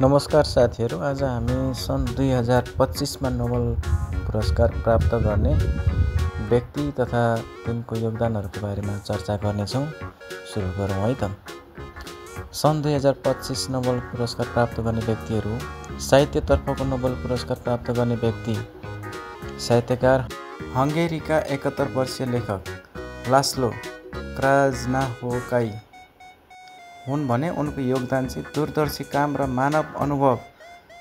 नमस्कार साथीहरू, आज हामी सन् 2025 मा नोबेल पुरस्कार प्राप्त गर्ने व्यक्ति तथा तिनको योगदानहरूको बारेमा चर्चा गर्नेछौँ। सुरु गरौँ है त। सन् 2025 नोबेल पुरस्कार प्राप्त गर्ने व्यक्तिहरू। साहित्यतर्फको नोबेल पुरस्कार प्राप्त गर्ने व्यक्ति साहित्यकार हङ्गेरीका 71 वर्षीय लेखक लास्लो क्राजनाहोकाई हुन् भने उनको योगदान चाहिँ दूरदर्शी काम र मानव अनुभव,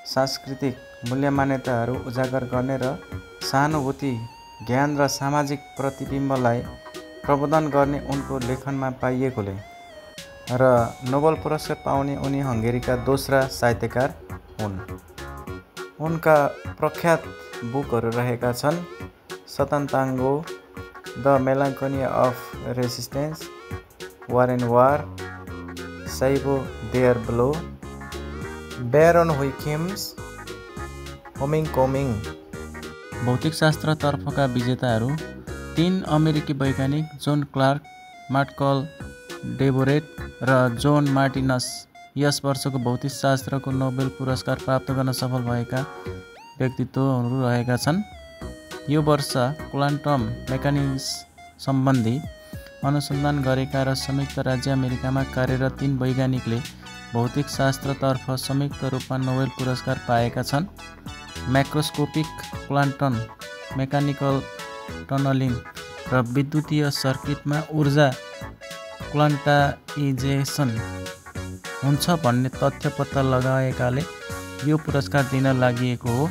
सांस्कृतिक मूल्य मान्यताहरू उजागर गर्ने र सहानुभूति, ज्ञान र सामाजिक प्रतिबिम्बलाई प्रबोधन गर्ने उनको लेखनमा पाइएकोले र नोबेल पुरस्कार पाउने उनी हङ्गेरीका दोस्रा साहित्यकार हुन्। उनका प्रख्यात बुकहरू रहेका छन् Satantango, the melancholy of resistance, war and war, Seiobo there below, Baron Wenckheim's, homecoming. भौतिकशास्त्रतर्फका विजेताहरू 3 अमेरिकी वैज्ञानिक जोन क्लार्क, मार्कल डेबोरेट र जोन मार्टिनस यस वर्षको भौतिकशास्त्रको नोबेल पुरस्कार प्राप्त गर्न सफल भएका व्यक्तित्वहरू रहेका छन्। यो वर्ष क्वान्टम मेकानिक्स सम्बन्धी अनुसन्धान गरेका र संयुक्त राज्य अमेरिकामा कार्यरत 3 वैज्ञानिकले भौतिकशास्त्रतर्फ संयुक्त रूपमा नोबेल पुरस्कार पाएका छन्। म्याक्रोस्कोपिक क्वान्टम मेकानिकल टनलिङ र विद्युतीय सर्किटमा ऊर्जा क्वान्टाइजेसन हुन्छ भन्ने तथ्य पत्ता लगाएकाले यो पुरस्कार दिन लागि हो।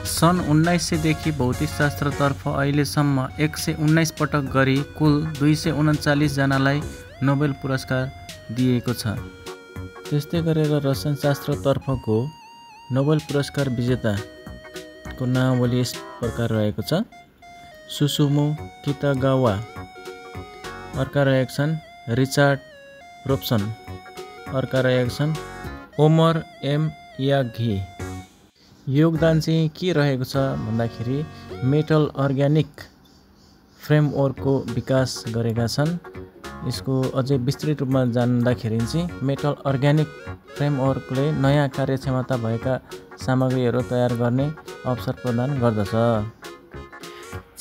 सन् 1900 देखि भौतिकशास्त्रतर्फ अहिलेसम्म 119 पटक गरी कुल 239 जनालाई नोबेल पुरस्कार दिएको छ। त्यस्तै गरेर रसायनशास्त्रतर्फको नोबेल पुरस्कार विजेताको नामावली यस प्रकार रहेको छ। सुसुमो कितागावा, अर्का रहेका छन् रिचार्ड रोब्सन, अर्का रहेका छन् ओमर एम यागी। योगदान चाहिँ के रहेको छ भन्दाखेरि मेटल अर्ग्यानिक फ्रेमवर्कको विकास गरेका छन्। यसको अझै विस्तृत रूपमा जान्दाखेरि चाहिँ मेटल अर्ग्यानिक फ्रेमवर्कले नयाँ कार्यक्षमता भएका सामग्रीहरू तयार गर्ने अवसर प्रदान गर्दछ।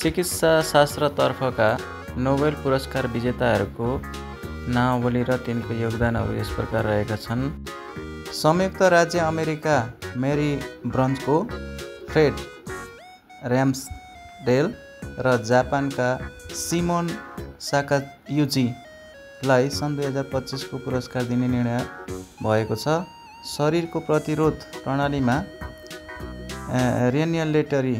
चिकित्सा शास्त्रतर्फका नोबेल पुरस्कार विजेताहरूको नामावली र तिनको योगदानहरू यस प्रकार रहेका छन्। संयुक्त राज्य अमेरिका मेरी ब्रन्चको फ्रेड र्याम्सडेल र जापानका सिमोन साकायुजीलाई सन् 2025 को पुरस्कार दिने निर्णय भएको छ। शरीरको प्रतिरोध प्रणालीमा रेन्युलेटरी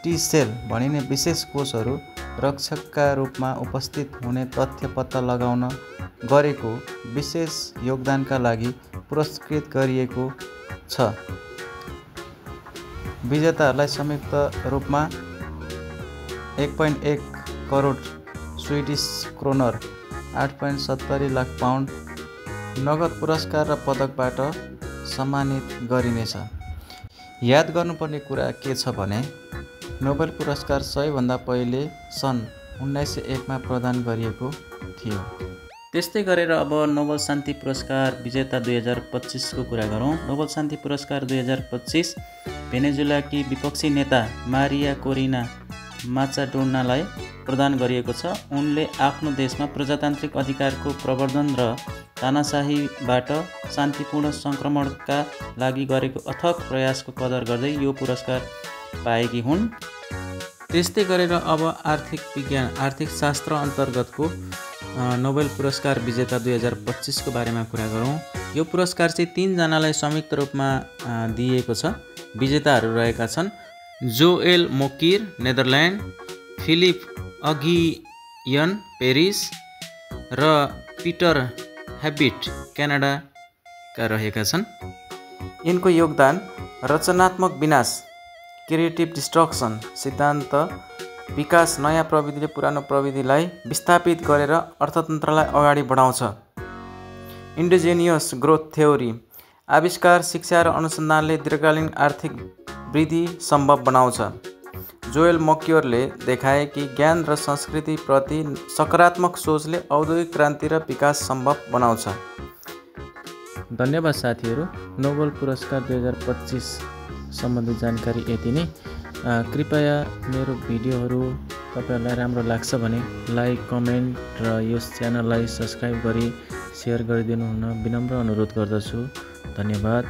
टी सेल भनिने विशेष कोषहरू रक्षकका रूपमा उपस्थित हुने तथ्य पत्ता लगाउन गरेको विशेष योगदानका लागि पुरस्कृत गरिएको छ। विजेताहरूलाई संयुक्त रूपमा 1.1 crore Swedish kronor 8.70 lakh pound नगद पुरस्कार र पदकबाट सम्मानित गरिनेछ। याद गर्नुपर्ने कुरा के छ भने नोबेल पुरस्कार 100 भन्दा पहिले सन् 1901 मा प्रदान गरिएको थियो। त्यस्तै गरेर अब नोबेल शान्ति पुरस्कार विजेता 2025 को कुरा गरौँ। नोबेल शान्ति पुरस्कार 2025 भेनेजुएलाकी विपक्षी नेता मारिया कोरिना माचाडोनालाई प्रदान गरिएको छ। उनले आफ्नो देशमा प्रजातान्त्रिक अधिकारको प्रवर्धन र तानाशाहीबाट शान्तिपूर्ण सङ्क्रमणका लागि गरेको अथक प्रयासको कदर गर्दै यो पुरस्कार पाएकी हुन्। त्यस्तै गरेर अब आर्थिक विज्ञान आर्थिक शास्त्र अन्तर्गतको नोबेल पुरस्कार विजेता 2025 को बारेमा कुरा गरौँ। यो पुरस्कार चाहिँ 3 जनालाई संयुक्त रूपमा दिएको छ। विजेताहरू रहेका छन् Joel Mokyr Netherland, Philippe Aghion Paris र पिटर ह्याबिट क्यानाडाका रहेका छन्। यिनको योगदान रचनात्मक विनाश क्रिएटिभ डिस्ट्रक्सन सिद्धान्त विकास नयाँ प्रविधिले पुरानो प्रविधिलाई विस्थापित गरेर अर्थतन्त्रलाई अगाडि बढाउँछ। इन्डोजेनियस ग्रोथ थ्योरी आविष्कार, शिक्षा र अनुसन्धानले दीर्घकालीन आर्थिक वृद्धि सम्भव बनाउँछ। जोएल मक्योरले देखाए कि ज्ञान र संस्कृति प्रति सकारात्मक सोचले औद्योगिक क्रान्ति र विकास सम्भव बनाउँछ। धन्यवाद साथीहरू। नोबेल पुरस्कार 2025 सम्बन्धी जानकारी यति नै। कृपया मेरो भिडियोहरू तपाईहरुलाई राम्रो लाग्छ भने लाइक, कमेन्ट र यस च्यानललाई सब्स्क्राइब गरी सेयर गरिदिनु हुन विनम्र अनुरोध गर्दछु। धन्यवाद।